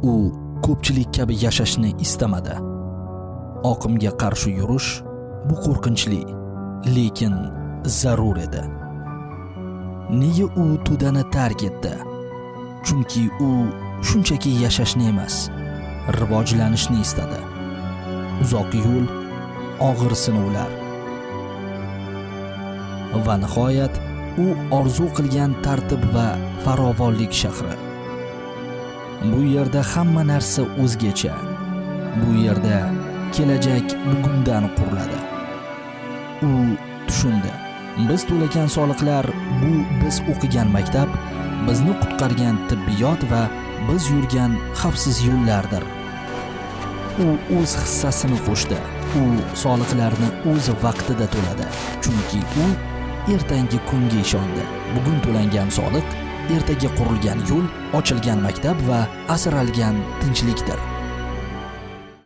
U ko'pchilik kabi yashashni istamadi. Oqimga qarshi yurish bu qo'rqinchli, lekin zarur edi. Nega u to'dani tark etdi? Chunki u shunchaki yashashni emas, rivojlanishni istadi. Uzoq yo'l, og'ir sinovlar. Va nihoyat u orzu qilgan tartib va farovonlik shahri. Bu yerda hamma narsa o'zgacha. Bu yerda kelajak bugundan quriladi. U tushundi. Biz to'lagan soliqlar bu biz o'qigan maktab, bizni qutqargan tibbiyot va biz yurgan xavfsiz yo'llardir. U o'z hissasini qo'shdi. U soliqlarni o'z vaqtida to'ladi, chunki u ertangi kunga ishondi. Bugun to'langan soliq ertaga qurilgan yo'l, ochilgan maktab va asralgan tinchlikdir.